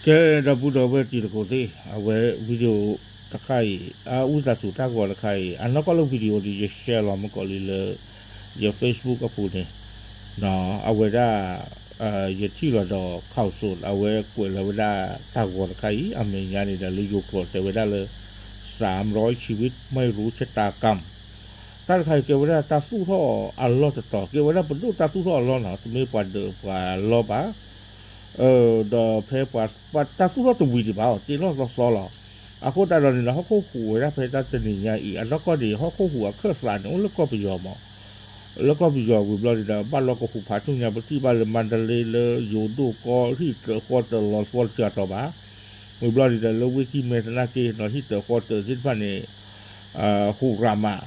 ကဲ ဒီပုၢ်ဒီဝဲၢ်တံၤသကိးသ့ၣ်, အဝဲ video တခါအံၤ, အဝံသးစူၤတၢ်ဂီၤတခါအံၤ အနီၢ်ကီၢ်လၢ video န့ၣ် ယ share လီၤမ့ၢ်ကီးလံလၢ ယ Facebook အပူၤန့ၣ်, အဝဲဒၣ် ယထံၣ်လီၤဒီး council အဝဲကွဲးလီၤဝဲဒၣ်တၢ်ဂီၤတခါအံၤ အမဲာ်ညါန့ၣ်ဒီး လၢယိၤကျိာ်တဲဝဲဒၣ်လၢ สามร้อยชีวิตไม่รู้ชะตากรรม တၢ်တခါအံၤကဲဝဲဒၣ်တၢ်သူၣ်ထီၣ်အလီၢ်တတီၤ, ကဲဝဲဒၣ်ပဒိၣ်တၢ်သူၣ်ထီၣ်အလီၢ်နီၤ, တမ့ၢ်ပှၤဒၢးပှၤလီၢ်ဘၣ်. ဒီးဖဲပှၤ ပှၤတၢ်သူၣ်ထီၣ်တဝံၤဒံးဘၣ်အီၤ တ့လီၢ်သီသီလီၤ. အဃိသတးဒီးန့ၣ်ဒီး ဟီၣ်ခိၣ်ဟူးဝဲဒၣ်ဖဲတၢ်တနံၤညါအံၤ အနီၢ်ကီၢ်န့ၣ် ဟီၣ်ခိၣ်ဟူးအခၢၣ်သးန့ၣ် အိၣ်လၢကီၢ်ပယီၤမး, လၢကီၢ်ပယီၤဝံၤဘျီန့ၣ်ဒီး ဘၣ်လီၢ်ကဟူးဖးဆူညါ ပထံၣ်ဘၣ်လၢ မါဒလ့ လၢယိၤဒိၣ်ကီၢ် ဟံၣ်တၢးဃီတၢးလီၤသီတကၢၤတီၤဘၣ်. ဝံၤဘျီန့ၣ်ဒီး လၢဝ့ၢ်ကံၢ်မဲသနာ်က့နီၤ ဟံၣ်တၢးဃီတၢးသ့ၣ်တဖၣ်န့ၣ် ဟူးရးမး.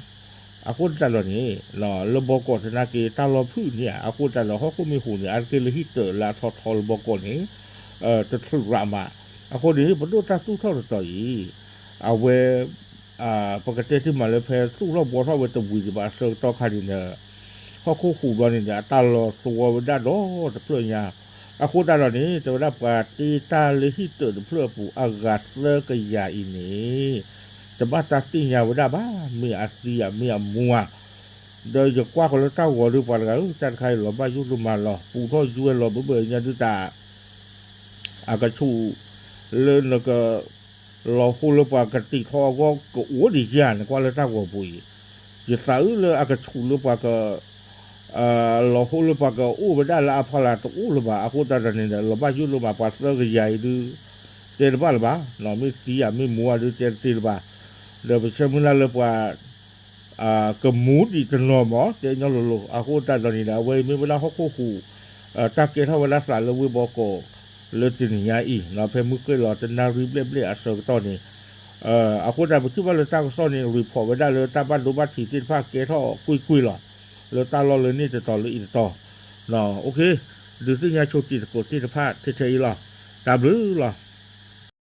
အဃိသတးဒီးန့ၣ် လၢဘီကီးသနာ်က့ တၢ်လီၢ်ဖုၣ်န့ၣ်ဧါ, အဃိသတးဒီး ဟီၣ်ခိၣ်မ့ၢ်ဟူးန့ၣ် အါတက့ၢ်လၢဟံၣ်တၢးလၢအထီထီလၢဘီကီးန့ၣ် တချုးရးမး. အဃိန့ၣ် ပဒိၣ်တၢ်သူၣ်ထီၣ်တတီၤအံၤ အဝဲ ပကတဲတ့ၢ်မးလၢဖဲသူၣ်ထီၣ်ဘှီထီၣ်ဝဲတဝံၤဒံးဘၣ်အဆၢကတီၢ်ခါန့ၣ်ဒီး ဟီၣ်ခိၣ်ဟူးဘျီန့ၣ်ဒီး အတၢ်လီၤသဝီဝဲဒၣ်ဒီးတဖျၢၣ်ညါ. အဃိသတးဒီးန့ၣ် တဲဝဲဒၣ်ပှၤတ့တၢ်လၢဟံၣ်တၢးတဖျၢၣ်အပူၤ အဂၤသၢကယၤအံၤန့ၣ် တဘၣ်တၢ်သ့ၣ်ညါဝဲဒၣ်ဘၣ်, မ့ၢ်အသံဧါ မ့ၢ်အမူဧါ. ဒီးယကွၢ်ဃီၤလၢတၢ်ဂီၤဒီးပှၤတဂၤဧၢ, တၢ်တခါအံၤလီၤဘၣ်ယိၣ်ဒိၣ်မးလီၤ, ပူထီၣ်ယွဲၢ်လီၤဘၢဘၢညါဒုးတၢ် အကဆူးလၢနက လီၤဟိလၢပှၤကတံာ်ထီအဂီၢ်ကအိၣ်ဒံးဧါ, နကွၢ်လၢတၢ်ဂီၤပူၤအံၤ, ယသးအုးလၢအကဆူးလၢပှၤက လီၤဟိလၢပှၤကအိၣ်ဝဲဒၣ်လၢအဖီလာ်တအိၣ်လၢၤဘၣ်. အဃိသတးဒီးန့ၣ်ဒီး လီၤဘၣ်ယိၣ်ဒိၣ်မး ပှၤသၢကယၤအံၤဒုး တဲတဘၣ်လၢၤဘၣ်, မ့ၢ်သံဧါမ့ၢ်မူဧါဒုးတဲတသ့လၢၤဘၣ်. ဒီးပဆၢမုၢ်လၢ်လၢပှၤ ကမူဒံးတနီၤမး တဲညီလိၤလိၤ. အဃိသတးဒီးန့ၣ်ဒီး အဝဲအံၤမ့ၢ်ဝဲဒၣ်ဟီၣ်ခိၣ်ဟူး တၢ်ကဲထီၣ်ဝဲဒၣ်သးလၢဝ့ၢ်ဘီကီး လၢတနံၤညါအံၤ ဖဲမုၢ်ဃ့ၢ်လီၤတနၣ်ရံၣ်ဘျဲၣ်ဘျဲၣ်အဆၢကတီၢ်န့ၣ်, အဃိသတးပထံၣ်ဘၣ်လၢတၢ်ကစီၣ်န့ၣ် report ဝဲဒၣ်လၢတၢ်ဘၣ်ဒိဘၣ်ထံးသ့ၣ်တဖၣ်ကဲထီၣ်ကွ့ၢ်ကွ့ၢ်လီၤ, လၢတၢ်လီၢ်လၢန့ၣ်တတီၤလၢအံၤတတီၤ. ဒုးသ့ၣ်ညါဆိတံၤသကိးသ့ၣ်တဖၣ်ထဲထဲအံၤလီၤ. တၢ်ဘျုးလီၤ.